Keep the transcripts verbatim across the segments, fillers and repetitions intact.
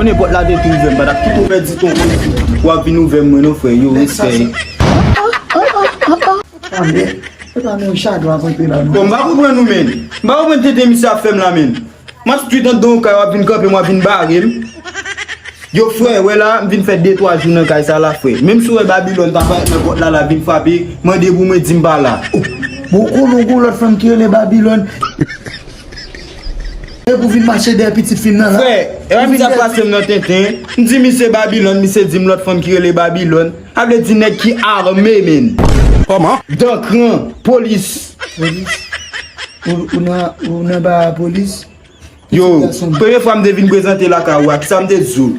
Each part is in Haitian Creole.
Nenpòt la te tou ouvè m, pa t ap kite w pèdi ton kou. W ap vin ouvè m mwen non, frè. Yo, respè. Bon, m pa konprann ou, menn. M pa konprann tenten misye ap fè m la, menn. M ap street anndan yon kay, w ap vin kanpe m, w ap vin bare m. Yo, frè, wè la, m vin fè de twa jou nan kay sa la, frè. Menm si w wè Babilòn pa parèt nan pòt la, l ap vin frape, mande pou mwen, di m pa la. Bon, konnen w gon lòt fanm ki rele Babilòn. E pou vin mache dèyè pitit fi m nan la. Frè, e pa misye ap pase m nan tenten. M di misye Babilòn, misye di m lòt fanm ki rele Babilòn. Sa vle di nèg ki ame, menn. Kòman? Dankran, polis. Polis? Ou, ou nan, ou nan ba polis? Yo, premye fwa m te vin prezante lakay ou a, kisa m te di w?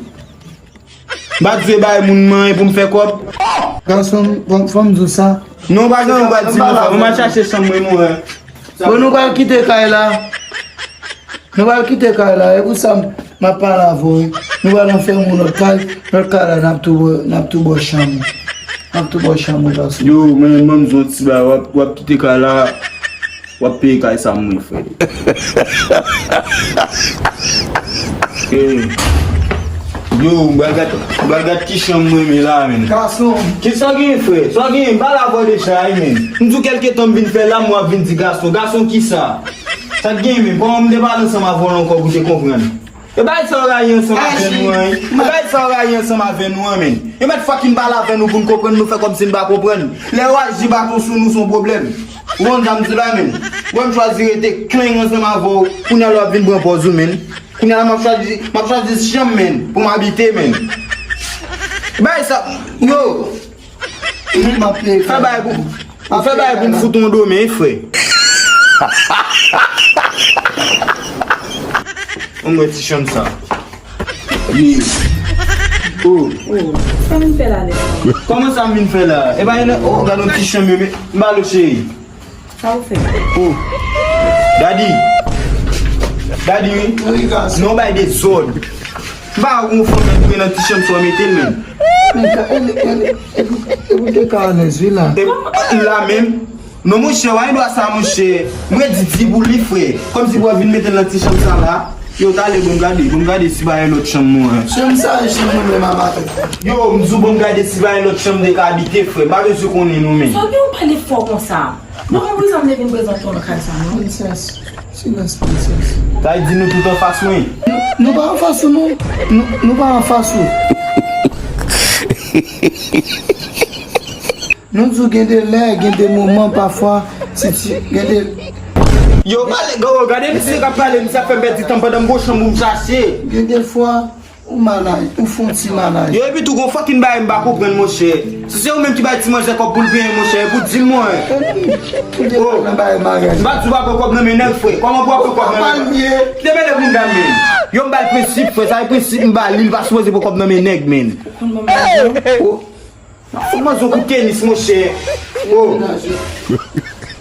M pa t vle bay moun manyen pou m fè kòb. Gason, fò m, fò m di w sa. Non, pa gen anyen w pral di m non, frè. Mwen m al chache chanm mwen, mwen. Bon, nou pral kite kay la. Nou pral kite kay la. E pou sa m, m ap pale avè w, wi. Nou pral anfèmen w lòt kay. Lòt kay la, n ap tou, n ap tou ba w chanm ou. N ap tou ba w chanm ou, gason. Yo, men, ban m di w yon ti bagay. W ap, w ap kite kay la. W ap peye kay sa mwen, frè. Eh. Yo, m pral gad, m pral gad ki chanm mwen renmen la, menn. Gason. Kisa w genyen, frè? Sa w genyen? M pale avè w deja, wi, menn. M di w kèlke tan m vin fè la, m w ap vin di gason. Gason kisa? Sa k genyen, menn? Kòman m te pale ansanm avè w la ankò pou w te konprann? E bay sa w rayi ansanm avè nou an, wi. E bay sa w rayi ansanm avè nou an, menn. Yo mèt fucking pale avè nou pou n konprann, nou fè kòmsi n pa konprann. Lè yo aji baton sou nou, se yon pwoblèm. Ou konn sa m di la, menn? Mwen, m chwazi rete kleng ansanm avè w. Kounye a la w ap vin pran pòz ou, menn. Kounye a la, m ap chwazi, m ap chwazi chanm, menn, pou m abite, menn. Bay sa, yo. Fè bagay pou, fè bagay pou m fout ou yon domen, frè. Ou mwen ti chanm sa. Yeah. Oh. Oh, sa m vin fè la, nèg? Kòman sa m vin fè la? E pa yon, oh, gade yon ti chanm yo, men, m ba l, cheri. Sa ou fè? Oh. Daddy. Daddy, wi. Wi, gason. Non, bay dezòd. M pa wè yon fanm nan nan ti chanm sa w mete l, menn. Men, ka, e, e, e, e, e pou te ka alèz, wi, la. E, la menm. Non, monchè, w gen dwa sa, monchè. Mwen di, di pou li, frè. Kòmsi pou w vin mete l nan ti chanm sa la. Yo, talè, bon, gade, bon, gade si pa yon lòt chanm, mwen. Chanm sa, e chanm mwen menm a maten. Yo, m di w, bon, gade si pa yon lòt chanm de ka abite, frè. M pa bezwen konnen, non, men. Sa w gen w pale fò konsa? Non, mwen bezwen m te vin prezante w nan kay sa, non. Princess, silans, princess. Sa vle di nou tout anfas mwen? Nou, nou pa anfas ou, non. Nou, nou pa anfas ou. Nou di w gen de lè, gen de moman, pafwa, si ti, gen de... Yo, pale, go, gade misye k ap pale, misye ap fè m pèdi tan pandan m gon chanm pou m chache. Gen de fwa, ou malaj, ou fè yon ti malaj. Yo, epi tou, gon fucking bagay m pa konprann, monchè. Si se ou menm ki bay ti manzè kòb pou l peye, monchè, epi w di l, mwen. Ou te nan bagay maryaj. M pa di w pa pran kòb nan men nèg, frè. Kòman pou w ap pran kòb nan men nèg? Kite mele moun dam, men. Yo, m ba l prensip, frè. Sa e prensip m ba li, li pa sipoze pran kòb nan men nèg, men. Ou konn ban m lajan? Ou manzè yon kout tenis, monchè. Oh.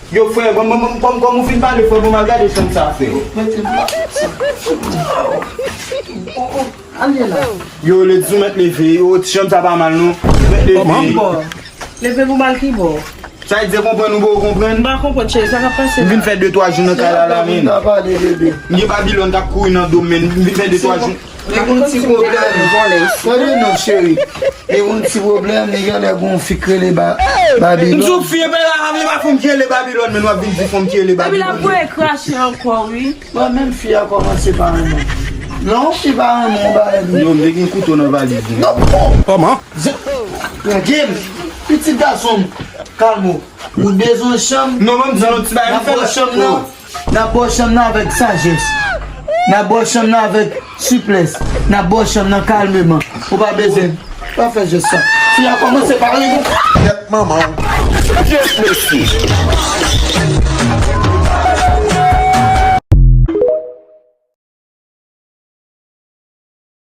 Yo, frè, bon, bon, bon, kòm, kòm ou fin pale, frè, bon, m al gade chanm sa, frè. Yo, lè di w mèt leve, yo, ti chanm sa pa mal, non. Mèt leve. Kòman? Leve pou m al ki bò? Sa vle di, konprann ou poko konprann? M pa konprann, cheri, sa k ap pase la? M vin fè de twa jou nan kay la, la, men. M gen Babilòn k ap kouri nan do m, men. M vin fè de twa jou. Li gon ti pwoblèm. Tande non, cheri. Li gon ti pwoblèm, li genlè gon fi k rele Ba-, Babilòn. M di w fi, e pa la, e pa fanm ki rele Babilòn, men w ap vin di fanm ki rele Babilòn. Epi l ap voye krache ankò, wi. Bon, menm fi a kòmanse pa renmen w. Non, fi pa renmen w, ba èd ou. Yo, m te gen kouto nan valiz mwen. Kòman? Tranquille. Pitit gason m, kalme w. Ou bezwen chanm? Non, ban m di nou ti bagay m fè la. N ap ba w chanm nan. N ap ba w chanm nan avèk sajès. N ap ba w chanm nan avèk siplès. N ap ba w chanm nan kalmeman. Ou pa bezwen. Pa fè jès sa. Fi a kòmanse pale gon. Kèt manman w. Kèt mesye.